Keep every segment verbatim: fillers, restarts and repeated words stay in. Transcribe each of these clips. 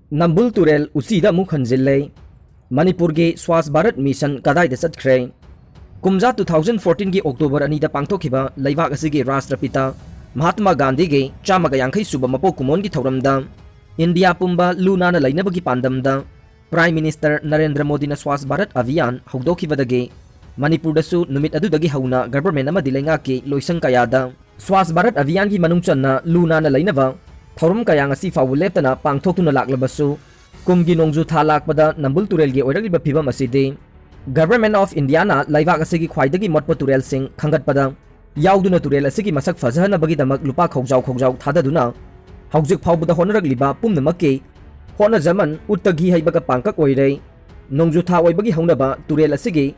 ꯅꯝꯕꯨꯜ ꯇꯨꯔꯦꯜ ꯎꯆꯤꯗ ꯑꯃꯨꯛ ꯍꯟꯖꯤꯜꯂꯦ꯫ ꯃꯅꯤꯄꯨꯔꯒꯤ ꯁ꯭ꯋꯥꯁ ꯚꯥꯔꯠ ꯃꯤꯁꯟ ꯀꯗꯥꯏꯗ ꯆꯠꯈ꯭ꯔꯦ? ꯀꯨꯝꯖꯥ two thousand fourteen ꯒꯤ October ꯑꯅꯤꯗ ꯄꯥꯡꯊꯣꯛꯈꯤꯕ ꯂꯩꯕꯥꯛ ꯑꯁꯤꯒꯤ ꯔꯥꯁꯇ꯭ꯔꯄꯤꯇꯥ ꯃꯍꯥꯠꯃꯥ ꯒꯥꯟꯙꯤꯒꯤ ꯆꯥꯝꯃꯒ ꯌꯥꯡꯈꯩ ꯁꯨꯕ ꯃꯄꯣꯛ ꯀꯨꯝꯑꯣꯟꯒꯤ ꯊꯧꯔꯝꯗ ꯏꯟꯗꯤꯌꯥ ꯄꯨꯝꯕ ꯂꯨ ꯅꯥꯟꯅ ꯂꯩꯅꯕꯒꯤ ꯄꯥꯟꯗꯝꯗ Prime Minister ꯅꯔꯦꯟꯗ꯭ꯔ ꯃꯣꯗꯤꯅ ꯁ꯭ꯋꯥꯁ ꯚꯥꯔꯠ ꯑꯚꯤꯌꯥꯟ ꯍꯧꯗꯣꯛꯈꯤꯕꯗꯒꯤ ꯃꯅꯤꯄꯨꯔꯗꯁꯨ ꯅꯨꯃꯤꯠ ꯑꯗꯨꯗꯒꯤ ꯍꯧꯅ government ꯑꯃꯗꯤ ꯂꯩꯉꯥꯛꯀꯤ ꯂꯣꯏꯁꯪ ꯀꯌꯥꯗ ꯁ꯭ꯋꯥꯁ ꯚꯥꯔꯠ ꯑꯚꯤꯌꯥꯟꯒꯤ ꯃꯅꯨꯡ ꯆꯟꯅ ꯂꯨ ꯅꯥꯟꯅ ꯂꯩꯅꯕ ꯊꯧꯔꯝ ꯀꯌꯥ ꯉꯁꯤ ꯐꯥꯎꯕ ꯂꯦꯞꯇꯅ ꯄꯥꯡꯊꯣꯛꯇꯨꯅ ꯂꯥꯛꯂꯕꯁꯨ, ꯀꯨꯝꯒꯤ ꯅꯣꯡꯖꯨ ꯊꯥ ꯂꯥꯛꯄꯗ ꯅꯝꯕꯨꯜ ꯇꯨꯔꯦꯜꯒꯤ ꯑꯣꯏꯔꯛꯂꯤꯕ ꯐꯤꯕꯝ ꯑꯁꯤꯗꯤ Government of Indiaꯅ ꯂꯩꯕꯥꯛ ꯑꯁꯤꯒꯤ ꯈ꯭ꯋꯥꯏꯗꯒꯤ ꯃꯣꯠꯄ ꯇꯨꯔꯦꯜꯁꯤꯡ ꯈꯟꯒꯠꯄꯗ ꯌꯥꯎꯗꯨꯅ ꯇꯨꯔꯦꯜ ꯑꯁꯤꯒꯤ ꯃꯁꯛ ꯐꯖꯍꯟꯅꯕꯒꯤꯗꯃꯛ ꯂꯨꯄꯥ ꯈꯧꯖꯥꯎ ꯈꯧꯖꯥꯎ ꯊꯥꯗꯗꯨꯅ ꯍꯧꯖꯤꯛ ꯐꯥꯎꯕꯗ ꯍꯣꯠꯅꯔꯛꯂꯤꯕ ꯄꯨꯝꯅꯃꯛꯀꯤ ꯍꯣꯠꯅꯖꯃꯟ ꯎꯠꯇꯒꯤ ꯍꯩꯕꯒ ꯄꯥꯡꯀꯛ ꯑꯣꯏꯔꯦ꯫ ꯅꯣꯡꯖꯨ ꯊꯥ ꯑꯣꯏꯕꯒꯤ ꯍꯧꯅꯕ ꯇꯨꯔꯦꯜ ꯑꯁꯤꯒꯤ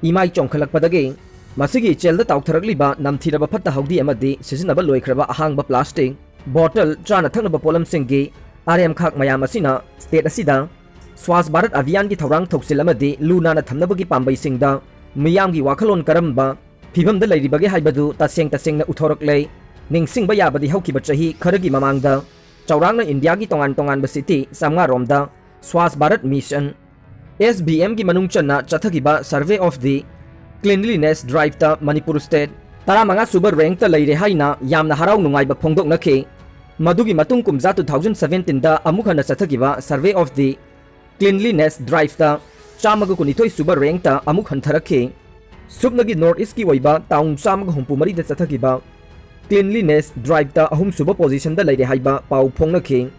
ꯏꯃꯥꯏ ꯆꯣꯡꯈꯠꯂꯛꯄꯗꯒꯤ ꯃꯁꯤꯒꯤ ꯏꯆꯦꯜꯗ ꯇꯥꯎꯊꯔꯛꯂꯤꯕ ꯅꯝꯊꯤꯔꯕ ꯐꯠꯇ ꯍꯥꯎꯗꯤ ꯑꯃꯗꯤ ꯁꯤꯖꯤꯟꯅꯕ ꯂꯣꯏꯈ꯭ꯔꯕ ꯑꯍꯥꯡꯕ plastic, bottle, ꯆꯥꯅ ꯊꯛꯅꯕ ꯄꯣꯠꯂꯝꯁꯤꯡꯒꯤ ꯑꯔꯦꯝꯈꯥꯛ ꯃꯌꯥꯝ ꯑꯁꯤꯅ state ꯑꯁꯤꯗ ꯁ꯭ꯋꯥꯁ ꯚꯥꯔꯠ ꯑꯚꯤꯌꯥꯟꯒꯤ ꯊꯧꯔꯥꯡ ꯊꯧꯁꯤꯜ ꯑꯃꯗꯤ ꯂꯨ ꯅꯥꯟꯅ ꯊꯝꯅꯕꯒꯤ ꯄꯥꯝꯕꯩꯁꯤꯡꯗ ꯃꯤꯌꯥꯝꯒꯤ ꯋꯥꯈꯜꯂꯣꯟ ꯀꯔꯝꯕ ꯐꯤꯕꯝꯗ ꯂꯩꯔꯤꯕꯒꯦ ꯍꯥꯏꯕꯗꯨ ꯇꯁꯦꯡ ꯇꯁꯦꯡꯅ ꯎꯠꯊꯣꯔꯛꯂꯦ꯫ ꯅꯤꯡꯁꯤꯡꯕ ꯌꯥꯕꯗꯤ ꯍꯧꯈꯤꯕ ꯆꯍꯤ ꯈꯔꯒꯤ ꯃꯃꯥꯡꯗ ꯆꯥꯎꯔꯥꯛꯅ ꯏꯟꯗꯤꯌꯥꯒꯤ ꯇꯣꯉꯥꯟ ꯇꯣꯉꯥꯟꯕ city ꯆꯥꯝꯃꯉꯥ ꯔꯣꯝꯗ Swachh Bharat mission, S B M ꯒꯤ ꯃꯅꯨꯡ ꯆꯟꯅ ꯆꯠꯊꯈꯤꯕ Survey of the Cleanliness Drive ꯇ ꯃꯅꯤꯄꯨꯔ state ꯇꯔꯥꯃꯉꯥ ꯁꯨꯕ rank ꯇ ꯂꯩꯔꯦ ꯍꯥꯏꯅ ꯌꯥꯝꯅ ꯍꯔꯥꯎ ꯅꯨꯡꯉꯥꯏꯕ ꯐꯣꯡꯗꯣꯛꯅꯈꯤ꯫ ꯃꯗꯨꯒꯤ ꯃꯇꯨꯡ ꯀꯨꯝꯖꯥ two thousand seventeen ꯗ ꯑꯃꯨꯛ ꯍꯟꯅ ꯆꯠꯊꯈꯤꯕ Survey of the Cleanliness Drive ꯇ ꯆꯥꯝꯃꯒ ꯀꯨꯟꯅꯤꯊꯣꯏ ꯁꯨꯕ rank ꯇ ꯑꯃꯨꯛ ꯍꯟꯊꯔꯛꯈꯤ꯫ ꯁꯨꯞꯅꯒꯤ North East ꯀꯤ ꯑꯣꯏꯕ town ꯆꯥꯝꯃꯒ ꯍꯨꯝꯐꯨ ꯃꯔꯤꯗ ꯆꯠꯊꯈꯤꯕ Cleanliness Drive ꯇ ꯑꯍꯨꯝꯁꯨꯕ position ꯗ ꯂꯩꯔꯦ ꯍꯥꯏꯕ ꯄꯥꯎ ꯐꯣꯡꯅꯈꯤ꯫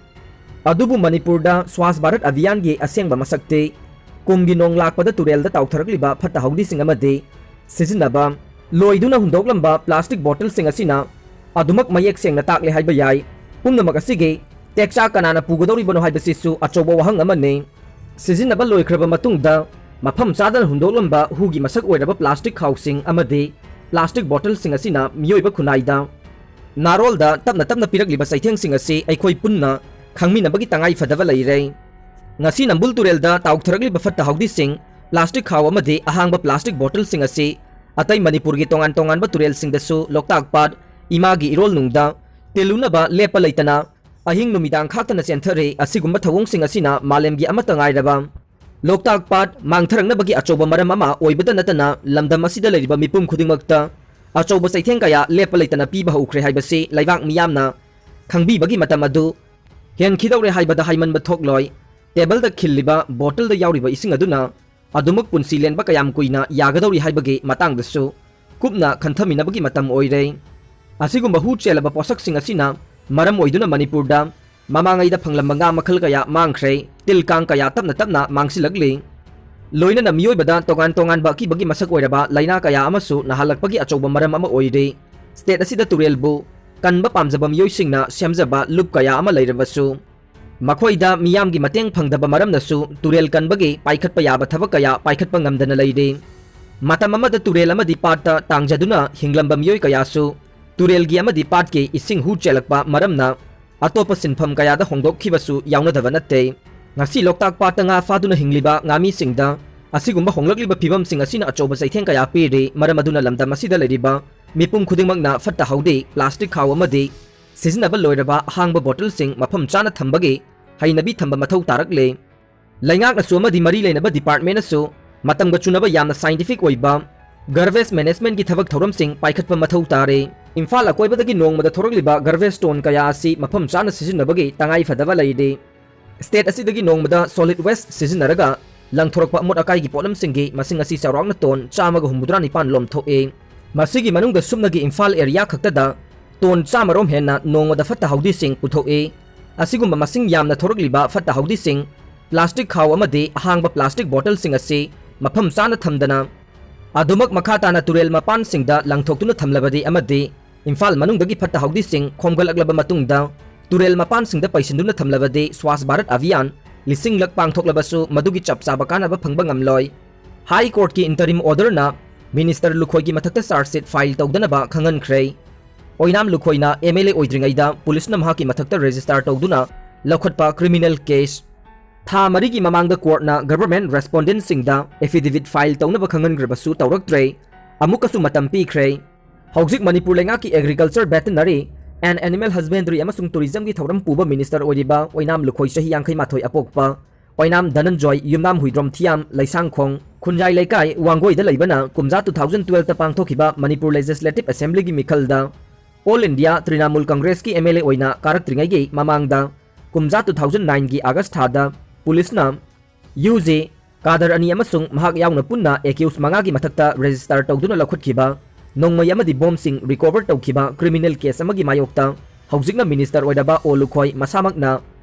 ꯑꯗꯨꯕꯨ ꯃꯅꯤꯄꯨꯔꯗ ꯁ꯭ꯋꯥꯁ ꯚꯥꯔꯠ ꯑꯚꯤꯌꯥꯟꯒꯤ ꯑꯁꯦꯡꯕ ꯃꯁꯛꯇꯤ ꯀꯨꯝꯒꯤ ꯅꯣꯡ ꯂꯥꯛꯄꯗ ꯇꯨꯔꯦꯜꯗ ꯇꯥꯎꯊꯔꯛꯂꯤꯕ ꯐꯠꯇ ꯍꯥꯎꯗꯤꯁꯤꯡ ꯑꯃꯗꯤ ꯁꯤꯖꯤꯟꯅꯕ ꯂꯣꯏꯗꯨꯅ ꯍꯨꯟꯗꯣꯛꯂꯝꯕ plastic bottle ꯁꯤꯡ ꯑꯁꯤꯅ ꯑꯗꯨꯃꯛ ꯃꯌꯦꯛ ꯁꯦꯡꯅ ꯇꯥꯛꯂꯦ ꯍꯥꯏꯕ ꯌꯥꯏ꯫ ꯄꯨꯝꯅꯃꯛ ꯑꯁꯤꯒꯤ ꯇꯦꯛꯆꯥꯛ ꯀꯅꯥꯅ ꯄꯨꯒꯗꯧꯔꯤꯕꯅꯣ ꯍꯥꯏꯕꯁꯤꯁꯨ ꯑꯆꯧꯕ ꯋꯥꯍꯪ ꯑꯃꯅꯤ꯫ ꯁꯤꯖꯤꯟꯅꯕ ꯂꯣꯏꯈ꯭ꯔꯕ ꯃꯇꯨꯡꯗ ꯃꯐꯝ ꯆꯥꯗꯅ ꯍꯨꯟꯗꯣꯛꯂꯝꯕ ꯍꯨꯒꯤ ꯃꯁꯛ ꯑꯣꯏꯔꯕ plastic ꯈꯥꯎꯁꯤꯡ ꯑꯃꯗꯤ plastic bottle ꯁꯤꯡ ꯑꯁꯤꯅ ꯃꯤꯑꯣꯏꯕ ꯈꯨꯟꯅꯥꯏꯗ ꯅꯥꯔꯣꯜꯗ ꯇꯞꯅ ꯇꯞꯅ ꯄꯤꯔꯛꯂꯤꯕ ꯆꯩꯊꯦꯡꯁꯤꯡ ꯑꯁꯤ ꯑꯩꯈꯣꯏ ꯄꯨꯟꯅ ꯈꯪꯃꯤꯟꯅꯕꯒꯤ ꯇꯉꯥꯏ ꯐꯗꯕ ꯂꯩꯔꯦ꯫ ꯉꯁꯤ ꯅꯝꯕꯨꯜ ꯇꯨꯔꯦꯜꯗ ꯇꯥꯎꯊꯔꯛꯂꯤꯕ ꯐꯠꯇ ꯍꯥꯎꯗꯤꯁꯤꯡ, plastic ꯈꯥꯎ ꯑꯃꯗꯤ ꯑꯍꯥꯡꯕ plastic bottle ꯁꯤꯡ ꯑꯁꯤ ꯑꯇꯩ ꯃꯅꯤꯄꯨꯔꯒꯤ ꯇꯣꯉꯥꯟ ꯇꯣꯉꯥꯟꯕ ꯇꯨꯔꯦꯜꯁꯤꯡꯗꯁꯨ, ꯂꯣꯛꯇꯥꯛ ꯄꯥꯠ, ꯏꯃꯥꯒꯤ ꯏꯔꯣꯜ ꯅꯨꯡꯗ ꯇꯤꯜꯂꯨꯅꯕ ꯂꯦꯞꯄ ꯂꯩꯇꯅ ꯑꯍꯤꯡ ꯅꯨꯃꯤꯗꯥꯡ ꯈꯥꯛꯇꯅ ꯆꯦꯟꯊꯔꯦ꯫ ꯑꯁꯤꯒꯨꯝꯕ ꯊꯧꯑꯣꯡꯁꯤꯡ ꯑꯁꯤꯅ ꯃꯥꯂꯦꯝꯒꯤ ꯑꯃꯠꯇ ꯉꯥꯏꯔꯕ ꯂꯣꯛꯇꯥꯛ ꯄꯥꯠ ꯃꯥꯡꯊꯔꯛꯅꯕꯒꯤ ꯑꯆꯧꯕ ꯃꯔꯝ ꯑꯃ ꯑꯣꯏꯕꯇ ꯅꯠꯇꯅ, ꯂꯝꯗꯝ ꯑꯁꯤꯗ ꯂꯩꯔꯤꯕ ꯃꯤꯄꯨꯝ ꯈꯨꯗꯤꯡꯃꯛꯇ ꯑꯆꯧꯕ ꯆꯩꯊꯦꯡ ꯀꯌꯥ ꯂꯦꯞꯄ ꯂꯩꯇꯅ ꯄꯤꯕ ꯍꯧꯈ꯭ꯔꯦ ꯍꯥꯏꯕꯁꯤ ꯂꯩꯕꯥꯛ ꯃꯤꯌꯥꯝꯅ ꯈꯪꯕꯤꯕꯒꯤ ꯃꯇꯝ ꯑꯗꯨ ꯍꯦꯟꯈꯤꯗꯧꯔꯦ ꯍꯥꯏꯕꯗ ꯍꯥꯏꯃꯟꯕ ꯊꯣꯛꯂꯣꯏ꯫ ꯇꯦꯕꯜꯗ ꯈꯤꯜꯂꯤꯕ ꯕꯣꯇꯜꯗ ꯌꯥꯎꯔꯤꯕ ꯏꯁꯤꯡ ꯑꯗꯨꯅ ꯑꯗꯨꯃꯛ ꯄꯨꯟꯁꯤ ꯂꯦꯟꯕ ꯀꯌꯥꯝ ꯀꯨꯏꯅ ꯌꯥꯒꯗꯧꯔꯤ ꯍꯥꯏꯕꯒꯤ ꯃꯇꯥꯡꯗꯁꯨ ꯀꯨꯞꯅ ꯈꯟꯊꯃꯤꯟꯅꯕꯒꯤ ꯃꯇꯝ ꯑꯣꯏꯔꯦ꯫ ꯑꯁꯤꯒꯨꯝꯕ ꯍꯨ ꯆꯦꯜꯂꯕ ꯄꯣꯠꯁꯛꯁꯤꯡ ꯑꯁꯤꯅ ꯃꯔꯝ ꯑꯣꯏꯗꯨꯅ ꯃꯅꯤꯄꯨꯔꯗ ꯃꯃꯥꯡꯉꯩꯗ ꯐꯪꯂꯝꯕ ꯉꯥ ꯃꯈꯜ ꯀꯌꯥ ꯃꯥꯡꯈ꯭ꯔꯦ, ꯇꯤꯜ ꯀꯥꯡ ꯀꯌꯥ ꯇꯞꯅ ꯇꯞꯅ ꯃꯥꯡꯁꯤꯜꯂꯛꯂꯤ꯫ ꯂꯣꯏꯅꯅ ꯃꯤꯑꯣꯏꯕꯗ ꯇꯣꯉꯥꯟ ꯇꯣꯉꯥꯟꯕ ꯑꯀꯤꯕꯒꯤ ꯃꯁꯛ ꯑꯣꯏꯔꯕ ꯂꯥꯏꯅꯥ ꯀꯌꯥ ꯑꯃꯁꯨ ꯅꯥꯍꯜꯂꯛꯄꯒꯤ ꯑꯆꯧꯕ ꯃꯔꯝ ꯑꯃ ꯑꯣꯏꯔꯤ꯫ ꯁ꯭ꯇꯦꯠ ꯑꯁꯤꯗ ꯇꯨꯔꯦꯜꯕꯨ ꯀꯟꯕ ꯄꯥꯝꯖꯕ ꯃꯤꯑꯣꯏꯁꯤꯡꯅ ꯁꯦꯝꯖꯕ ꯂꯨꯞ ꯀꯌꯥ ꯑꯃ ꯂꯩꯔꯕꯁꯨ, ꯃꯈꯣꯏꯗ ꯃꯤꯌꯥꯝꯒꯤ ꯃꯇꯦꯡ ꯐꯪꯗꯕ ꯃꯔꯝꯅꯁꯨ ꯇꯨꯔꯦꯜ ꯀꯟꯕꯒꯤ ꯄꯥꯏꯈꯠꯄ ꯌꯥꯕ ꯊꯕꯛ ꯀꯌꯥ ꯄꯥꯏꯈꯠꯄ ꯉꯝꯗꯅ ꯂꯩꯔꯤ꯫ ꯃꯇꯝ ꯑꯃꯗ ꯇꯨꯔꯦꯜ ꯑꯃꯗꯤ ꯄꯥꯠꯇ ꯇꯥꯡꯖꯗꯨꯅ ꯍꯤꯡꯂꯝꯕ ꯃꯤꯑꯣꯏ ꯀꯌꯥꯁꯨ ꯇꯨꯔꯦꯜꯒꯤ ꯑꯃꯗꯤ ꯄꯥꯠꯀꯤ ꯏꯁꯤꯡ ꯍꯨ ꯆꯦꯜꯂꯛꯄ ꯃꯔꯝꯅ ꯑꯇꯣꯞꯄ ꯁꯤꯟꯐꯝ ꯀꯌꯥꯗ ꯍꯣꯡꯗꯣꯛꯈꯤꯕꯁꯨ ꯌꯥꯎꯅꯗꯕ ꯅꯠꯇꯦ꯫ ꯉꯁꯤ ꯂꯣꯛꯇꯥꯛ ꯄꯥꯠꯇ ꯉꯥ ꯐꯥꯗꯨꯅ ꯍꯤꯡꯂꯤꯕ ꯉꯥꯃꯤꯁꯤꯡꯗ ꯑꯁꯤꯒꯨꯝꯕ ꯍꯣꯡꯂꯛꯂꯤꯕ ꯐꯤꯕꯝꯁꯤꯡ ꯑꯁꯤꯅ ꯑꯆꯧꯕ ꯆꯩꯊꯦꯡ ꯀꯌꯥ ꯄꯤꯔꯤ꯫ ꯃꯔꯝ ꯑꯗꯨꯅ ꯂꯝꯗꯝ ꯑꯁꯤꯗ ꯂꯩꯔꯤꯕ ꯃꯤꯄꯨꯝ ꯈꯨꯗꯤꯡꯃꯛꯅ ꯐꯠꯇ ꯍꯥꯎꯗꯤ, ꯄ꯭ꯂꯥꯁꯇꯤꯛ ꯈꯥꯎ ꯑꯃꯗꯤ ꯁꯤꯖꯤꯟꯅꯕ ꯂꯣꯏꯔꯕ ꯑꯍꯥꯡꯕ ꯕꯣꯇꯜꯁꯤꯡ ꯃꯐꯝ ꯆꯥꯅ ꯊꯝꯕꯒꯤ ꯍꯩꯅꯕꯤ ꯊꯝꯕ ꯃꯊꯧ ꯇꯥꯔꯛꯂꯦ꯫ ꯂꯩꯉꯥꯛꯅꯁꯨ ꯑꯃꯗꯤ ꯃꯔꯤ ꯂꯩꯅꯕ ꯗꯤꯄꯥꯔꯠꯃꯦꯟꯅꯁꯨ ꯃꯇꯝꯒ ꯆꯨꯅꯕ ꯌꯥꯝꯅ ꯁꯥꯏꯟꯇꯤꯐꯤꯛ ꯑꯣꯏꯕ ꯒꯥꯔꯕꯦꯖ ꯃꯦꯅꯦꯖꯃꯦꯟꯠꯀꯤ ꯊꯕꯛ ꯊꯧꯔꯝꯁꯤꯡ ꯄꯥꯏꯈꯠꯄ ꯃꯊꯧ ꯇꯥꯔꯦ꯫ ꯏꯝꯐꯥꯜ ꯑꯀꯣꯏꯕꯗꯒꯤ ꯅꯣꯡꯃꯗ ꯊꯣꯔꯛꯂꯤꯕ ꯒꯥꯔꯕꯦꯖ ꯇꯣꯟ ꯀꯌꯥ ꯑꯁꯤ ꯃꯐꯝ ꯆꯥꯅ ꯁꯤꯖꯤꯟꯅꯕꯒꯤ ꯇꯉꯥꯏ ꯐꯗꯕ ꯂꯩꯔꯦ꯫ ꯁ꯭ꯇꯦꯠ ꯑꯁꯤꯗꯒꯤ ꯅꯣꯡꯃꯗ ꯁꯣꯂꯤꯗ ꯋꯦꯁ꯭ꯠ ꯁꯤꯖꯤꯟꯅꯔꯒ ꯂꯪꯊꯣꯔꯛꯄ ꯑꯃꯣꯠ ꯑꯀꯥꯏꯒꯤ ꯄꯣꯠꯂꯝꯁꯤꯡꯒꯤ ꯃꯁꯤꯡ ꯑꯁꯤ ꯆꯥꯎꯔꯥꯛꯅ ꯇꯣꯟ ꯆꯥꯝꯃꯒ ꯍꯨꯝꯐꯨꯇꯔꯥ ꯅꯤꯄꯥꯟ ꯂꯣꯝꯊꯣꯛꯏ꯫ ꯃꯁꯤꯒꯤ ꯃꯅꯨꯡꯗ ꯁꯨꯞꯅꯒꯤ ꯏꯝꯐꯥꯜ ꯑꯦꯔꯤꯌꯥ ꯈꯛꯇꯗ ꯇꯣꯟ ꯆꯥꯝꯃꯔꯣꯝ ꯍꯦꯟꯅ ꯅꯣꯡꯃꯗ ꯐꯠꯇ ꯍꯥꯎꯗꯤꯁꯤꯡ ꯄꯨꯊꯣꯛꯏ꯫ ꯑꯁꯤꯒꯨꯝꯕ ꯃꯁꯤꯡ ꯌꯥꯝꯅ ꯊꯣꯔꯛꯂꯤꯕ ꯐꯠꯇ ꯍꯥꯎꯗꯤꯁꯤꯡ ꯄ꯭ꯂꯥꯁꯇꯤꯛ ꯈꯥꯎ ꯑꯃꯗꯤ ꯑꯍꯥꯡꯕ ꯄ꯭ꯂꯥꯁꯇꯤꯛ ꯕꯣꯇꯜꯁꯤꯡ ꯑꯁꯤ ꯃꯐꯝ ꯆꯥꯅ ꯊꯝꯗꯅ ꯑꯗꯨꯃꯛ ꯃꯈꯥ ꯇꯥꯅ ꯇꯨꯔꯦꯜ ꯃꯄꯥꯟꯁꯤꯡꯗ ꯂꯪꯊꯣꯛꯇꯨꯅ ꯊꯝꯂꯕꯗꯤ ꯑꯃꯗꯤ ꯏꯝꯐꯥꯜ ꯃꯅꯨꯡꯗꯒꯤ ꯐꯠꯇ ꯍꯥꯎꯗꯤꯁꯤꯡ ꯈꯣꯝꯒꯠꯂꯛꯂꯕ ꯃꯇꯨꯡꯗ ꯇꯨꯔꯦꯜ ꯃꯄꯥꯟꯁꯤꯡꯗ ꯄꯩꯁꯤꯟꯗꯨꯅ ꯊꯝꯂꯕꯗꯤ ꯁ꯭ꯋꯥꯁ ꯚꯥꯔꯠ ꯑꯚꯤꯌꯥꯟ ꯂꯤꯁꯤꯡꯂꯛ ꯄꯥꯡꯊꯣꯛꯂꯕꯁꯨ ꯃꯗꯨꯒꯤ ꯆꯞ ꯆꯥꯕ ꯀꯥꯟꯅꯕ ꯐꯪꯕ ꯉꯝꯂꯣꯏ꯫ ꯍꯥꯏ ꯀꯣꯔꯠꯀꯤ ꯏꯟꯇꯔꯤꯝ ꯑꯣꯔꯗꯔꯅ ꯃꯤꯅꯤꯁꯇꯔ ꯂꯨꯈꯣꯏꯒꯤ ꯃꯊꯛꯇ ꯆꯥꯔꯖ ꯁꯤꯠ ꯐꯥꯏꯜ ꯇꯧꯗꯅꯕ ꯈꯪꯍꯟꯈ꯭ꯔꯦ꯫ ꯑꯣꯏꯅꯥꯝ ꯂꯨꯈꯣꯏꯅ ꯑꯦꯝ ꯑꯦꯜ ꯑꯦ ꯑꯣꯏꯗ꯭ꯔꯤꯉꯩꯗ ꯄꯨꯂꯤꯁꯅ ꯃꯍꯥꯛꯀꯤ ꯃꯊꯛꯇ ꯔꯦꯖꯤꯁꯇꯥꯔ ꯇꯧꯗꯨꯅ ꯂꯧꯈꯠꯄ ꯀ꯭ꯔꯤꯃꯤꯅꯦꯜ ꯀꯦꯁ꯫ ꯊꯥ ꯃꯔꯤꯒꯤ ꯃꯃꯥꯡꯗ ꯀꯣꯔꯠꯅ ꯒꯚꯔꯟꯃꯦꯟꯠ ꯔꯦꯁꯄꯣꯟꯗꯦꯟꯠꯁꯤꯡꯗ ꯑꯦꯐꯤꯗꯦꯚꯤꯠ ꯐꯥꯏꯜ ꯇꯧꯅꯕ ꯈꯪꯍꯟꯈ꯭ꯔꯕꯁꯨ ꯇꯧꯔꯛꯇ꯭ꯔꯦ꯫ ꯑꯃꯨꯛꯀꯁꯨ ꯃꯇꯝ ꯄꯤꯈ꯭ꯔꯦ꯫ ꯍꯧꯖꯤꯛ ꯃꯅꯤꯄꯨꯔ ꯂꯩꯉꯥꯛꯀꯤ agriculture veterinary and Animal Husbandry ꯑꯃꯁꯨꯡ Tourismꯒꯤ ꯊꯧꯔꯝ ꯄꯨꯕ Minister ꯑꯣꯏꯔꯤꯕ ꯑꯣꯏꯅꯥꯝ ꯂꯨꯈꯣꯏ ꯆꯍꯤ ꯌꯥꯡꯈꯩ ꯃꯥꯊꯣꯏ ꯑꯄꯣꯛꯄ ꯑꯣꯏꯅꯥꯝ ꯙꯅꯟꯖꯣꯏ ꯌꯨꯝꯅꯥꯝ ꯍꯨꯏꯗ꯭ꯔꯣꯝ ꯊꯤꯌꯥꯝ ꯂꯩꯁꯥꯡꯈꯣꯡ ꯈꯨꯟꯖꯥꯏ ꯂꯩꯀꯥꯏ ꯋꯥꯡꯒꯣꯏꯗ ꯂꯩꯕꯅ ꯀꯨꯝꯖꯥ two thousand twelveꯇ ꯄꯥꯡꯊꯣꯛꯈꯤꯕ Manipur Legislative Assemblyꯒꯤ ꯃꯤꯈꯜꯗ All India Trinamool Congressꯀꯤ MLA ꯑꯣꯏꯅ ꯀꯥꯔꯛꯇ꯭ꯔꯤꯉꯩꯒꯤ ꯃꯃꯥꯡꯗ ꯀꯨꯝꯖꯥ two thousand nineꯒꯤ August ꯊꯥꯗ ꯄꯨꯂꯤꯁꯅ UG cadre ꯑꯅꯤ ꯑꯃꯁꯨꯡ ꯃꯍꯥꯛ ꯌꯥꯎꯅ ꯄꯨꯟꯅ accused ꯃꯉꯥꯒꯤ ꯃꯊꯛꯇ register ꯇꯧꯗꯨꯅ ꯂꯧꯈꯠꯈꯤꯕ ꯅꯣꯡꯃꯩ ꯑꯃꯗꯤ ꯕꯣꯝꯁꯤꯡ recover ꯇꯧꯈꯤꯕ criminal case ꯑꯃꯒꯤ ꯃꯥꯌꯣꯛꯇ ꯍꯧꯖꯤꯛꯅ Minister ꯑꯣꯏꯔꯕ ꯑꯣ ꯂꯨꯈꯣꯏ ꯃꯁꯥꯃꯛꯅ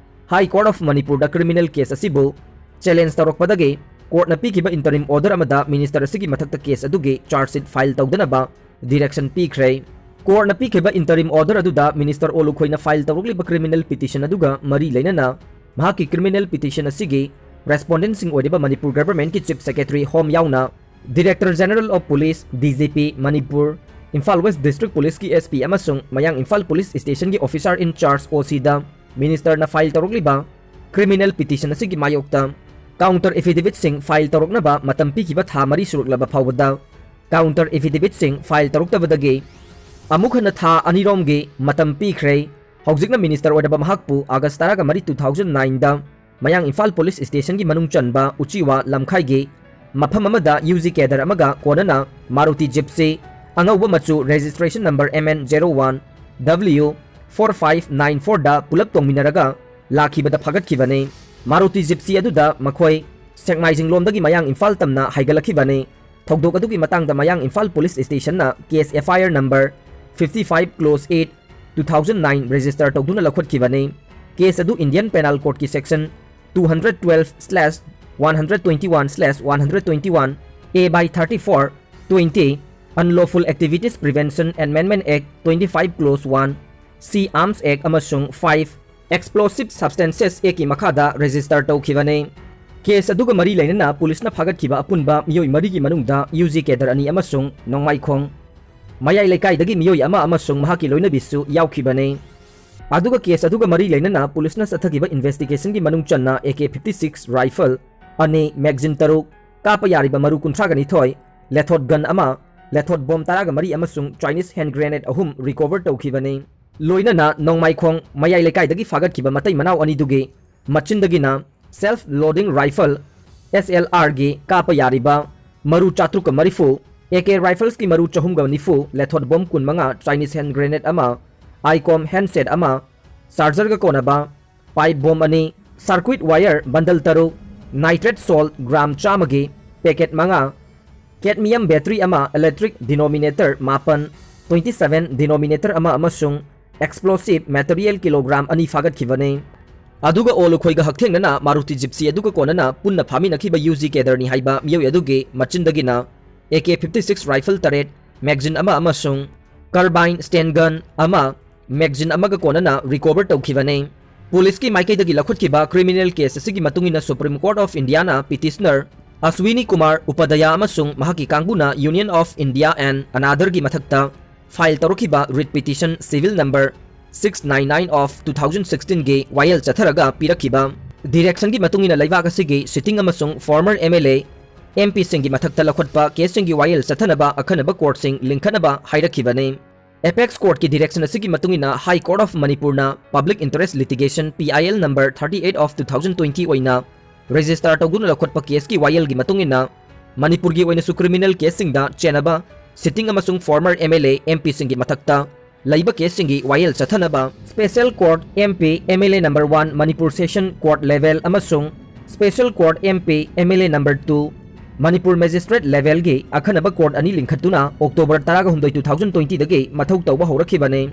High Court of ꯃꯅꯤꯄꯨꯔꯗ criminal case ꯑꯁꯤꯕꯨ challenge ꯇꯧꯔꯛꯄꯗꯒꯤ courtꯅ ꯄꯤꯈꯤꯕ interim order ꯑꯃꯗ Minister ꯑꯁꯤꯒꯤ ꯃꯊꯛꯇ case ꯑꯗꯨꯒꯤ charge sheet file ꯇꯧꯗꯅꯕ direction ꯄꯤꯈ꯭ꯔꯦ꯫ Courtꯅ ꯄꯤꯈꯤꯕ interim order ꯑꯗꯨꯗ Minister ꯑꯣ ꯂꯨꯈꯣꯏꯅ file ꯇꯧꯔꯛꯂꯤꯕ criminal petition ꯑꯗꯨꯒ ꯃꯔꯤ ꯂꯩꯅꯅ ꯃꯍꯥꯛꯀꯤ criminal petition ꯑꯁꯤꯒꯤ respondentꯁꯤꯡ ꯑꯣꯏꯔꯤꯕ ꯃꯅꯤꯄꯨꯔ governmentꯀꯤ Chief Secretary Home ꯌꯥꯎꯅ Director General of Police, DGP, Manipur, Imphal West District Policeꯀꯤ SP ꯑꯃꯁꯨꯡ ꯃꯌꯥꯡ Imphal Police Stationꯒꯤ officer in charge, OCꯗ Ministerꯅ file ꯇꯧꯔꯛꯂꯤꯕ criminal petition ꯑꯁꯤꯒꯤ ꯃꯥꯌꯣꯛꯇ counter affidavitꯁꯤꯡ file ꯇꯧꯔꯛꯅꯕ ꯃꯇꯝ ꯄꯤꯈꯤꯕ ꯊꯥ ꯃꯔꯤ ꯁꯨꯔꯛꯂꯕ ꯐꯥꯎꯕꯗ counter affidavitꯁꯤꯡ file ꯇꯧꯔꯛꯇꯕꯗꯒꯤ ꯑꯃꯨꯛ ꯍꯟꯅ ꯊꯥ ꯑꯅꯤꯔꯣꯝꯒꯤ ꯃꯇꯝ ꯄꯤꯈ꯭ꯔꯦ꯫ ꯍꯧꯖꯤꯛꯅ Minister ꯑꯣꯏꯔꯕ ꯃꯍꯥꯛꯄꯨ August ꯇꯔꯥꯃꯔꯤ, two thousand nineꯗ ꯃꯌꯥꯡ ꯏꯝꯐꯥꯜ Police Stationꯒꯤ ꯃꯅꯨꯡ ꯆꯟꯕ ꯎꯆꯤꯋꯥ ꯂꯝꯈꯥꯏꯒꯤ ꯃꯐꯝ ꯑꯃꯗ UG cadre ꯑꯃꯒ ꯀꯣꯟꯅꯅ Maruti Gypsy ꯑꯉꯧꯕ ꯃꯆꯨ registration number MN zero one W four five nine fourꯗ ꯄꯨꯂꯞ ꯇꯣꯡꯃꯤꯟꯅꯔꯒ ꯂꯥꯛꯈꯤꯕꯗ ꯐꯥꯒꯠꯈꯤꯕꯅꯤ꯫ Maruti Gypsy ꯑꯗꯨꯗ ꯃꯈꯣꯏ ꯁꯦꯛꯃꯥꯏꯖꯤꯡꯂꯣꯝꯗꯒꯤ ꯃꯌꯥꯡ ꯏꯝꯐꯥꯜ ꯇꯝꯅ ꯍꯥꯏꯒꯠꯂꯛꯈꯤꯕꯅꯤ꯫ ꯊꯧꯗꯣꯛ ꯑꯗꯨꯒꯤ ꯃꯇꯥꯡꯗ ꯃꯌꯥꯡ Imphal Police Stationꯅ case FIR number fifty five clause eight, two thousand nine register ꯇꯧꯗꯨꯅ ꯂꯧꯈꯠꯈꯤꯕꯅꯤ꯫ Case ꯑꯗꯨ Indian Penal Codeꯀꯤ section two hundred twelve slash one hundred twenty one slash one hundred twenty one A by thirty four twenty, Unlawful Activities Prevention Amendment Act twenty five clause one, C Arms Act ꯑꯃꯁꯨꯡ five Explosive Substances Actꯀꯤ ꯃꯈꯥꯗ register ꯇꯧꯈꯤꯕꯅꯤ꯫ Case ꯑꯗꯨꯒ ꯃꯔꯤ ꯂꯩꯅꯅ ꯄꯨꯂꯤꯁꯅ ꯐꯥꯒꯠꯈꯤꯕ ꯑꯄꯨꯟꯕ ꯃꯤꯑꯣꯏ ꯃꯔꯤꯒꯤ ꯃꯅꯨꯡꯗ UG cadre ꯑꯅꯤ ꯑꯃꯁꯨꯡ ꯅꯣꯡꯃꯥꯏꯈꯣꯡ ꯃꯌꯥꯏ ꯂꯩꯀꯥꯏꯗꯒꯤ ꯃꯤꯑꯣꯏ ꯑꯃ ꯑꯃꯁꯨꯡ ꯃꯍꯥꯛꯀꯤ ꯂꯣꯏꯅꯕꯤꯁꯨ ꯌꯥꯎꯈꯤꯕꯅꯤ꯫ ꯑꯗꯨꯒ case ꯑꯗꯨꯒ ꯃꯔꯤ ꯂꯩꯅꯅ ꯄꯨꯂꯤꯁꯅ ꯆꯠꯊꯈꯤꯕ investigationꯒꯤ ꯃꯅꯨꯡ ꯆꯟꯅ AK fifty six rifle ꯑꯅꯤ, magazine ꯇꯔꯨꯛ, ꯀꯥꯞꯄ ꯌꯥꯔꯤꯕ ꯃꯔꯨ ꯀꯨꯟꯊ꯭ꯔꯥꯒ ꯅꯤꯊꯣꯏ, lethot gun ꯑꯃ, lethot bomb ꯇꯔꯥꯒ ꯃꯔꯤ ꯑꯃꯁꯨꯡ Chinese hand grenade ꯑꯍꯨꯝ recover ꯇꯧꯈꯤꯕꯅꯤ꯫ ꯂꯣꯏꯅꯅ ꯅꯣꯡꯃꯥꯏꯈꯣꯡ ꯃꯌꯥꯏ ꯂꯩꯀꯥꯏꯗꯒꯤ ꯐꯥꯒꯠꯈꯤꯕ ꯃꯇꯩ ꯃꯅꯥꯎ ꯑꯅꯤꯗꯨꯒꯤ ꯃꯆꯤꯟꯗꯒꯤꯅ self loading rifle, S L R ꯒꯤ ꯀꯥꯞꯄ ꯌꯥꯔꯤꯕ ꯃꯔꯨ ꯆꯥꯇ꯭ꯔꯨꯛꯀ ꯃꯔꯤꯐꯨ, A K rifles ꯀꯤ ꯃꯔꯨ ꯆꯍꯨꯝꯒ ꯅꯤꯐꯨ, ꯂꯦꯊꯣꯠ ꯕꯣꯝ ꯀꯨꯟꯃꯉꯥ, Chinese hand grenade ꯑꯃ, ICOM handset ꯑꯃ, charger ꯒ ꯀꯣꯟꯅꯕ pipe bomb ꯑꯅꯤ, circuit wire bundle ꯇꯔꯨꯛ, nitrate salt gram ꯆꯥꯝꯃꯒꯤ packet ꯃꯉꯥ, cadmium battery ꯑꯃ, electric detonator ꯃꯥꯄꯟ, twenty seven detonator ꯑꯃ ꯑꯃꯁꯨꯡ explosive material kilogram ꯑꯅꯤ ꯐꯥꯒꯠꯈꯤꯕꯅꯤ꯫ ꯑꯗꯨꯒ ꯑꯣ ꯂꯨꯈꯣꯏꯒ ꯍꯛꯊꯦꯡꯅꯅ Maruti Gypsy ꯑꯗꯨꯒ ꯀꯣꯟꯅꯅ ꯄꯨꯟꯅ ꯐꯥꯃꯤꯟꯅꯈꯤꯕ U G cadre ꯅꯤ ꯍꯥꯏꯕ ꯃꯤꯑꯣꯏ ꯑꯗꯨꯒꯤ ꯃꯆꯤꯟꯗꯒꯤꯅ A K fifty six rifle ꯇꯔꯦꯠ, magazine ꯑꯃ ꯑꯃꯁꯨꯡ carbine stand gun ꯑꯃ, magazine ꯑꯃꯒ ꯀꯣꯟꯅꯅ recover ꯇꯧꯈꯤꯕꯅꯤ꯫ ꯄꯨꯂꯤꯁꯀꯤ ꯃꯥꯏꯀꯩꯗꯒꯤ ꯂꯧꯈꯠꯈꯤꯕ criminal case ꯑꯁꯤꯒꯤ ꯃꯇꯨꯡ ꯏꯟꯅ Supreme Court of India ꯅ petitioner Ashwini Kumar Upadhyaya ꯑꯃꯁꯨꯡ ꯃꯍꯥꯛꯀꯤ ꯀꯥꯡꯕꯨꯅ Union of India and ANADR ꯒꯤ ꯃꯊꯛꯇ file ꯇꯧꯔꯛꯈꯤꯕ writ petition civil number six nine nine of two thousand sixteen ꯒꯤ ꯋꯥꯌꯦꯜ ꯆꯠꯊꯔꯒ ꯄꯤꯔꯛꯈꯤꯕ direction ꯒꯤ ꯃꯇꯨꯡ ꯏꯟꯅ ꯂꯩꯕꯥꯛ ꯑꯁꯤꯒꯤ sitting ꯑꯃꯁꯨꯡ former M L A, M P ꯁꯤꯡꯒꯤ ꯃꯊꯛꯇ ꯂꯧꯈꯠꯄ case ꯁꯤꯡꯒꯤ ꯋꯥꯌꯦꯜ ꯆꯠꯊꯅꯕ ꯑꯈꯟꯅꯕ court ꯁꯤꯡ ꯂꯤꯡꯈꯠꯅꯕ ꯍꯥꯏꯔꯛꯈꯤꯕꯅꯤ꯫ Apex Court ꯀꯤ direction ꯑꯁꯤꯒꯤ ꯃꯇꯨꯡ ꯏꯟꯅ High Court of Manipur ꯅ Public Interest Litigation P I L number thirty eight of two thousand twenty ꯑꯣꯏꯅ register ꯇꯧꯗꯨꯅ ꯂꯧꯈꯠꯄ case ꯀꯤ ꯋꯥꯌꯦꯜꯒꯤ ꯃꯇꯨꯡ ꯏꯟꯅ ꯃꯅꯤꯄꯨꯔꯒꯤ ꯑꯣꯏꯅꯁꯨ criminal case ꯁꯤꯡꯗ ꯆꯦꯟꯅꯕ sitting ꯑꯃꯁꯨꯡ former M L A, M P ꯁꯤꯡꯒꯤ ꯃꯊꯛꯇ ꯂꯩꯕ case ꯁꯤꯡꯒꯤ ꯋꯥꯌꯦꯜ ꯆꯠꯊꯅꯕ Special Court M P M L A number one Manipur Session Court level ꯑꯃꯁꯨꯡ Special Court M P M L A number two Manipur Magistrate level ꯒꯤ ꯑꯈꯟꯅꯕ court ꯑꯅꯤ ꯂꯤꯡꯈꯠꯇꯨꯅ October ꯇꯔꯥꯒ ꯍꯨꯝꯗꯣꯏ, two thousand twenty ꯗꯒꯤ ꯃꯊꯧ ꯇꯧꯕ ꯍꯧꯔꯛꯈꯤꯕꯅꯤ꯫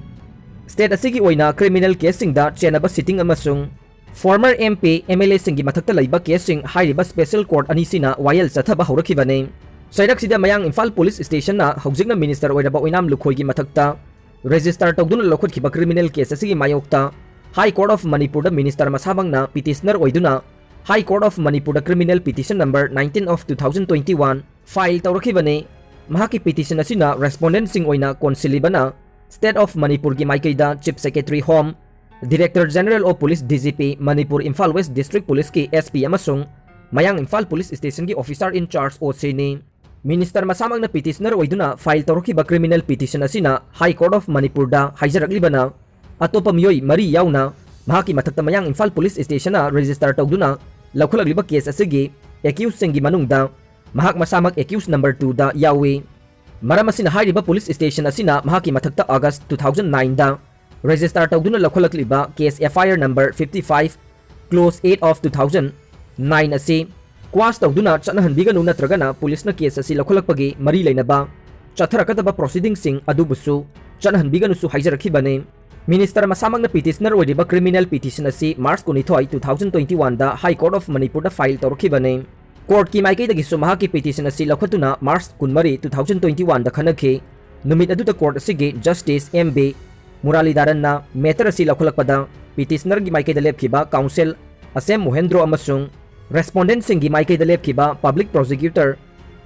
State ꯑꯁꯤꯒꯤ ꯑꯣꯏꯅ criminal case ꯁꯤꯡꯗ ꯆꯦꯟꯅꯕ sitting ꯑꯃꯁꯨꯡ former M P, M L A ꯁꯤꯡꯒꯤ ꯃꯊꯛꯇ ꯂꯩꯕ case ꯁꯤꯡ ꯍꯥꯏꯔꯤꯕ Special Court ꯑꯅꯤꯁꯤꯅ ꯋꯥꯌꯦꯜ ꯆꯠꯊꯕ ꯍꯧꯔꯛꯈꯤꯕꯅꯤ꯫ ꯆꯩꯔꯛꯁꯤꯗ ꯃꯌꯥꯡ ꯏꯝꯐꯥꯜ Police Station ꯅ ꯍꯧꯖꯤꯛꯅ Minister ꯑꯣꯏꯔꯕ ꯑꯣꯏꯅꯥꯝ ꯂꯨꯈꯣꯏꯒꯤ ꯃꯊꯛꯇ register ꯇꯧꯗꯨꯅ ꯂꯧꯈꯠꯈꯤꯕ criminal case ꯑꯁꯤꯒꯤ ꯃꯥꯌꯣꯛꯇ High Court of Manipur the Minister ꯃꯁꯥꯃꯛꯅ petitioner ꯑꯣꯏꯗꯨꯅ High Court of Manipur the criminal petition number nineteen of two thousand twenty one file ꯇꯧꯔꯛꯈꯤꯕꯅꯤ꯫ ꯃꯍꯥꯛꯀꯤ petition ꯑꯁꯤꯅ respondent ꯁꯤꯡ ꯑꯣꯏꯅ ꯀꯣꯟꯁꯤꯜꯂꯤꯕꯅ State of Manipur ꯒꯤ ꯃꯥꯏꯀꯩꯗ Chief Secretary Home, Director General of Police, D G P, Manipur Imphal West District Police ꯀꯤ S P ꯑꯃꯁꯨꯡ ꯃꯌꯥꯡ Imphal Police Station ꯒꯤ Officer in Charge, O C ꯅꯤ꯫ Minister ꯃꯁꯥꯃꯛꯅ petitioner ꯑꯣꯏꯗꯨꯅ file ꯇꯧꯔꯛꯈꯤꯕ criminal petition ꯑꯁꯤꯅ High Court of ꯃꯅꯤꯄꯨꯔꯗ ꯍꯥꯏꯖꯔꯛꯂꯤꯕꯅ ꯑꯇꯣꯞꯄ ꯃꯤꯑꯣꯏ ꯃꯔꯤ ꯌꯥꯎꯅ ꯃꯍꯥꯛꯀꯤ ꯃꯊꯛꯇ ꯃꯌꯥꯡ ꯏꯝꯐꯥꯜ police stationꯅ register ꯇꯧꯗꯨꯅ ꯂꯧꯈꯠꯂꯛꯂꯤꯕ case ꯑꯁꯤꯒꯤ accusedꯁꯤꯡꯒꯤ ꯃꯅꯨꯡꯗ ꯃꯍꯥꯛ ꯃꯁꯥꯃꯛ accused number twoꯗ ꯌꯥꯎꯏ꯫ ꯃꯔꯝ ꯑꯁꯤꯅ ꯍꯥꯏꯔꯤꯕ police station ꯑꯁꯤꯅ ꯃꯍꯥꯛꯀꯤ ꯃꯊꯛꯇ August two thousand nineꯗ register ꯇꯧꯗꯨꯅ ꯂꯧꯈꯠꯂꯛꯂꯤꯕ case F I R number fifty five, clause eight of two thousand nine ꯑꯁꯤ quash ꯇꯧꯗꯨꯅ ꯆꯠꯅꯍꯟꯕꯤꯒꯅꯨ ꯅꯠꯇ꯭ꯔꯒꯅ policeꯅ case ꯑꯁꯤ ꯂꯧꯈꯠꯂꯛꯄꯒꯤ ꯃꯔꯤ ꯂꯩꯅꯕ ꯆꯠꯊꯔꯛꯀꯗꯕ proceedingꯁꯤꯡ ꯑꯗꯨꯕꯨꯁꯨ ꯆꯠꯅꯍꯟꯕꯤꯒꯅꯨꯁꯨ ꯍꯥꯏꯖꯔꯛꯈꯤꯕꯅꯤ꯫ Minister ꯃꯁꯥꯃꯛꯅ petitioner ꯑꯣꯏꯔꯤꯕ criminal petition ꯑꯁꯤ March ꯀꯨꯟꯅꯤꯊꯣꯏ, two thousand twenty oneꯗ High Court of ꯃꯅꯤꯄꯨꯔꯗ file ꯇꯧꯔꯛꯈꯤꯕꯅꯤ꯫ Courtꯀꯤ ꯃꯥꯏꯀꯩꯗꯒꯤꯁꯨ ꯃꯍꯥꯛꯀꯤ petition ꯑꯁꯤ ꯂꯧꯈꯠꯇꯨꯅ March ꯀꯨꯟꯃꯔꯤ, two thousand twenty oneꯗ ꯈꯟꯅꯈꯤ꯫ ꯅꯨꯃꯤꯠ ꯑꯗꯨꯗ court ꯑꯁꯤꯒꯤ Justice M B ꯃꯨꯔꯥꯂꯤꯙꯔꯟꯅ matter ꯑꯁꯤ ꯂꯧꯈꯠꯂꯛꯄꯗ petitionerꯒꯤ ꯃꯥꯏꯀꯩꯗ ꯂꯦꯞꯈꯤꯕ counsel ꯑꯁꯦꯝ ꯃꯣꯍꯦꯟꯗ꯭ꯔꯣ ꯑꯃꯁꯨꯡ respondentꯁꯤꯡꯒꯤ ꯃꯥꯏꯀꯩꯗ ꯂꯦꯞꯈꯤꯕ public prosecutor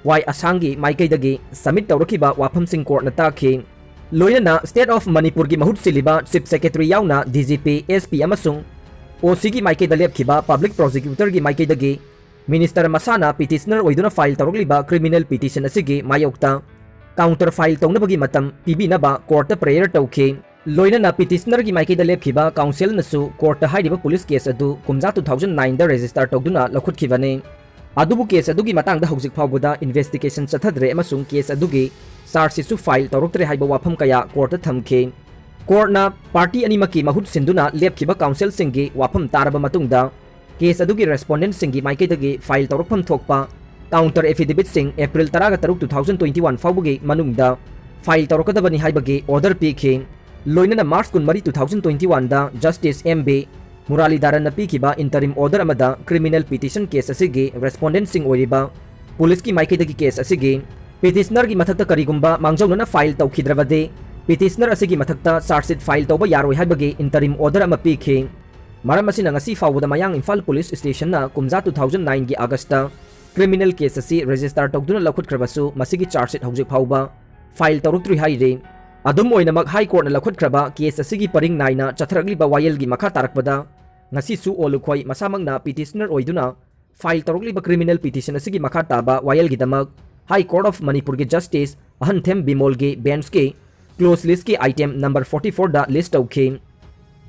ꯋꯥꯏ ꯑꯁꯥꯡꯒꯤ ꯃꯥꯏꯀꯩꯗꯒꯤ submit ꯇꯧꯔꯛꯈꯤꯕ ꯋꯥꯐꯝꯁꯤꯡ courtꯅ ꯇꯥꯈꯤ꯫ ꯂꯣꯏꯅꯅ State of ꯃꯅꯤꯄꯨꯔꯒꯤ ꯃꯍꯨꯠ ꯁꯤꯜꯂꯤꯕ Chief Secretary ꯌꯥꯎꯅ D G P, S P ꯑꯃꯁꯨꯡ O Cꯒꯤ ꯃꯥꯏꯀꯩꯗ ꯂꯦꯞꯈꯤꯕ public prosecutorꯒꯤ ꯃꯥꯏꯀꯩꯗꯒꯤ minister ꯃꯁꯥꯅ petitioner ꯑꯣꯏꯗꯨꯅ file ꯇꯧꯔꯛꯂꯤꯕ criminal petition ꯑꯁꯤꯒꯤ ꯃꯥꯌꯣꯛꯇ counter file ꯇꯧꯅꯕꯒꯤ ꯃꯇꯝ ꯄꯤꯕꯤꯅꯕ courtꯇ prayer ꯇꯧꯈꯤ꯫ ꯂꯣꯏꯅꯅ petitionerꯒꯤ ꯃꯥꯏꯀꯩꯗ ꯂꯦꯞꯈꯤꯕ counselꯅꯁꯨ courtꯇ ꯍꯥꯏꯔꯤꯕ police case ꯑꯗꯨ ꯀꯨꯝꯖꯥ two thousand nineꯗ register ꯇꯧꯗꯨꯅ ꯂꯧꯈꯠꯈꯤꯕꯅꯤ꯫ ꯑꯗꯨꯕꯨ case ꯑꯗꯨꯒꯤ ꯃꯇꯥꯡꯗ ꯍꯧꯖꯤꯛ ꯐꯥꯎꯕꯗ investigation ꯆꯠꯊꯗ꯭ꯔꯦ ꯑꯃꯁꯨꯡ case ꯑꯗꯨꯒꯤ charge sheetꯁꯨ file ꯇꯧꯔꯛꯇ꯭ꯔꯦ ꯍꯥꯏꯕ ꯋꯥꯐꯝ ꯀꯌꯥ courtꯇ ꯊꯝꯈꯤ꯫ Courtꯅ party ꯑꯅꯤꯃꯛꯀꯤ ꯃꯍꯨꯠ ꯁꯤꯟꯗꯨꯅ ꯂꯦꯞꯈꯤꯕ counselꯁꯤꯡꯒꯤ ꯋꯥꯐꯝ ꯇꯥꯔꯕ ꯃꯇꯨꯡꯗ case ꯑꯗꯨꯒꯤ respondentꯁꯤꯡꯒꯤ ꯃꯥꯏꯀꯩꯗꯒꯤ file ꯇꯧꯔꯛꯐꯝ ꯊꯣꯛꯄ counter affidavitꯁꯤꯡ April ꯇꯔꯥꯒ ꯇꯔꯨꯛ, two thousand twenty one ꯐꯥꯎꯕꯒꯤ ꯃꯅꯨꯡꯗ file ꯇꯧꯔꯛꯀꯗꯕꯅꯤ ꯍꯥꯏꯕꯒꯤ order ꯄꯤꯈꯤ꯫ ꯂꯣꯏꯅꯅ March ꯀꯨꯟꯃꯔꯤ, two thousand twenty oneꯗ Justice M B ꯃꯨꯔꯥꯂꯤꯙꯔꯟꯅ ꯄꯤꯈꯤꯕ interim order ꯑꯃꯗ criminal petition case ꯑꯁꯤꯒꯤ respondentꯁꯤꯡ ꯑꯣꯏꯔꯤꯕ policeꯀꯤ ꯃꯥꯏꯀꯩꯗꯒꯤ case ꯑꯁꯤꯒꯤ petitionerꯒꯤ ꯃꯊꯛꯇ ꯀꯔꯤꯒꯨꯝꯕ ꯃꯥꯡꯖꯧꯅꯅ file ꯇꯧꯈꯤꯗ꯭ꯔꯕꯗꯤ petitioner ꯑꯁꯤꯒꯤ ꯃꯊꯛꯇ charge sheet file ꯇꯧꯕ ꯌꯥꯔꯣꯏ ꯍꯥꯏꯕꯒꯤ interim order ꯑꯃ ꯄꯤꯈꯤ꯫ ꯃꯔꯝ ꯑꯁꯤꯅ ꯉꯁꯤ ꯐꯥꯎꯕꯗ ꯃꯌꯥꯡ ꯏꯝꯐꯥꯜ police stationꯅ ꯀꯨꯝꯖꯥ two thousand nineꯒꯤ Augustꯇ criminal case ꯑꯁꯤ register ꯇꯧꯗꯨꯅ ꯂꯧꯈꯠꯈ꯭ꯔꯕꯁꯨ ꯃꯁꯤꯒꯤ charge sheet ꯍꯧꯖꯤꯛ ꯐꯥꯎꯕ file ꯇꯧꯔꯛꯇ꯭ꯔꯤ ꯍꯥꯏꯔꯤ꯫ ꯑꯗꯨꯝ ꯑꯣꯏꯅꯃꯛ High Courtꯅ ꯂꯧꯈꯠꯈ꯭ꯔꯕ case ꯑꯁꯤꯒꯤ ꯄꯔꯤꯡ ꯅꯥꯏꯅ ꯆꯠꯊꯔꯛꯂꯤꯕ ꯋꯥꯌꯦꯜꯒꯤ ꯃꯈꯥ ꯇꯥꯔꯛꯄꯗ ꯉꯁꯤꯁꯨ ꯑꯣꯂꯨꯈꯣꯏ ꯃꯁꯥꯃꯛꯅ petitioner ꯑꯣꯏꯗꯨꯅ file ꯇꯧꯔꯛꯂꯤꯕ criminal petition ꯑꯁꯤꯒꯤ ꯃꯈꯥ ꯇꯥꯕ ꯋꯥꯌꯦꯜꯒꯤꯗꯃꯛ High Court of Manipurꯒꯤ Justice ꯑꯍꯟꯊꯦꯝ ꯕꯤꯃꯣꯜꯒꯤ benchꯀꯤ close listꯀꯤ item number forty fourꯗ list ꯇꯧꯈꯤ꯫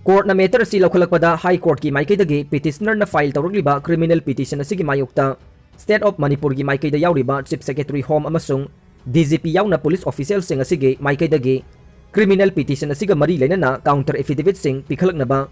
Courtꯅ matter ꯑꯁꯤ ꯂꯧꯈꯠꯂꯛꯄꯗ High Courtꯀꯤ ꯃꯥꯏꯀꯩꯗꯒꯤ petitionerꯅ file ꯇꯧꯔꯛꯂꯤꯕ criminal petition ꯑꯁꯤꯒꯤ ꯃꯥꯌꯣꯛꯇ State of Manipurꯒꯤ ꯃꯥꯏꯀꯩꯗ ꯌꯥꯎꯔꯤꯕ Chief Secretary Home ꯑꯃꯁꯨꯡ D G P ꯌꯥꯎꯅ police officialꯁꯤꯡ ꯑꯁꯤꯒꯤ ꯃꯥꯏꯀꯩꯗꯒꯤ criminal petition ꯑꯁꯤꯒ ꯃꯔꯤ ꯂꯩꯅꯅ counter affidavitꯁꯤꯡ ꯄꯤꯈꯠꯂꯛꯅꯕ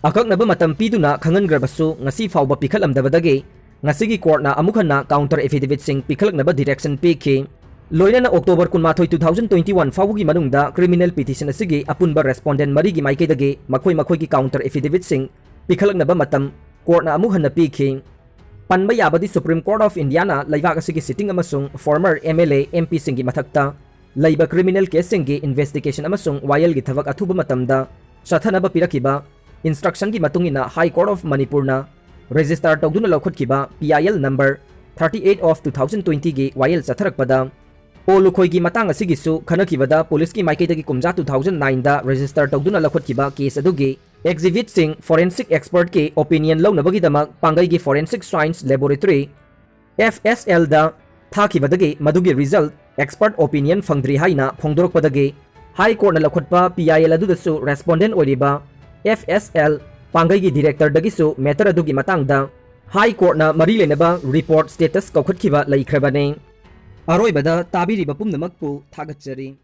ꯑꯀꯛꯅꯕ ꯃꯇꯝ ꯄꯤꯗꯨꯅ ꯈꯪꯍꯟꯈ꯭ꯔꯕꯁꯨ, ꯉꯁꯤ ꯐꯥꯎꯕ ꯄꯤꯈꯠꯂꯝꯗꯕꯗꯒꯤ ꯉꯁꯤꯒꯤ courtꯅ ꯑꯃꯨꯛ ꯍꯟꯅ counter affidavitꯁꯤꯡ ꯄꯤꯈꯠꯂꯛꯅꯕ direction ꯄꯤꯈꯤ꯫ ꯂꯣꯏꯅꯅ October ꯀꯨꯟꯃꯥꯊꯣꯏ, two thousand twenty one ꯐꯥꯎꯕꯒꯤ ꯃꯅꯨꯡꯗ criminal petition ꯑꯁꯤꯒꯤ ꯑꯄꯨꯟꯕ respondent ꯃꯔꯤꯒꯤ ꯃꯥꯏꯀꯩꯗꯒꯤ ꯃꯈꯣꯏ ꯃꯈꯣꯏꯒꯤ counter affidavitꯁꯤꯡ ꯄꯤꯈꯠꯂꯛꯅꯕ ꯃꯇꯝ courtꯅ ꯑꯃꯨꯛ ꯍꯟꯅ ꯄꯤꯈꯤ꯫ ꯄꯟꯕ ꯌꯥꯕꯗꯤ, Supreme Court of Indiaꯅ ꯂꯩꯕꯥꯛ ꯑꯁꯤꯒꯤ sitting ꯑꯃꯁꯨꯡ former M L A, M Pꯁꯤꯡꯒꯤ ꯃꯊꯛꯇ ꯂꯩꯕ criminal caseꯁꯤꯡꯒꯤ investigation ꯑꯃꯁꯨꯡ ꯋꯥꯌꯦꯜꯒꯤ ꯊꯕꯛ ꯑꯊꯨꯕ ꯃꯇꯝꯗ ꯆꯠꯊꯅꯕ ꯄꯤꯔꯛꯈꯤꯕ instructionꯒꯤ ꯃꯇꯨꯡ ꯏꯟꯅ High Court of Manipurꯅ register ꯇꯧꯗꯨꯅ ꯂꯧꯈꯠꯈꯤꯕ P I L number thirty eight of two thousand twentyꯒꯤ ꯋꯥꯌꯦꯜ ꯆꯠꯊꯔꯛꯄꯗ, ꯄꯣ ꯂꯨꯈꯣꯏꯒꯤ ꯃꯇꯥꯡ ꯑꯁꯤꯒꯤꯁꯨ ꯈꯟꯅꯈꯤꯕꯗ, policeꯀꯤ ꯃꯥꯏꯀꯩꯗꯒꯤ ꯀꯨꯝꯖꯥ two thousand nineꯗ register ꯇꯧꯗꯨꯅ ꯂꯧꯈꯠꯈꯤꯕ case ꯑꯗꯨꯒꯤ exhibitꯁꯤꯡ forensic expertꯀꯤ opinion ꯂꯧꯅꯕꯒꯤꯗꯃꯛ ꯄꯥꯡꯒꯩꯒꯤ Forensic Science Laboratory, F S Lꯗ ꯊꯥꯈꯤꯕꯗꯒꯤ ꯃꯗꯨꯒꯤ result expert opinion ꯐꯪꯗ꯭ꯔꯤ ꯍꯥꯏꯅ ꯐꯣꯡꯗꯣꯔꯛꯄꯗꯒꯤ, High Courtꯅ ꯂꯧꯈꯠꯄ P I L ꯑꯗꯨꯗꯁꯨ respondent ꯑꯣꯏꯔꯤꯕ F S L ꯄꯥꯡꯒꯩꯒꯤ directorꯗꯒꯤꯁꯨ matter ꯑꯗꯨꯒꯤ ꯃꯇꯥꯡꯗ High Courtꯅ ꯃꯔꯤ ꯂꯩꯅꯕ report status ꯀꯧꯈꯠꯈꯤꯕ ꯂꯩꯈ꯭ꯔꯕꯅꯤ꯫ ꯑꯔꯣꯏꯕꯗ ꯇꯥꯕꯤꯔꯤꯕ ꯄꯨꯝꯅꯃꯛꯄꯨ ꯊꯥꯒꯠꯆꯔꯤ꯫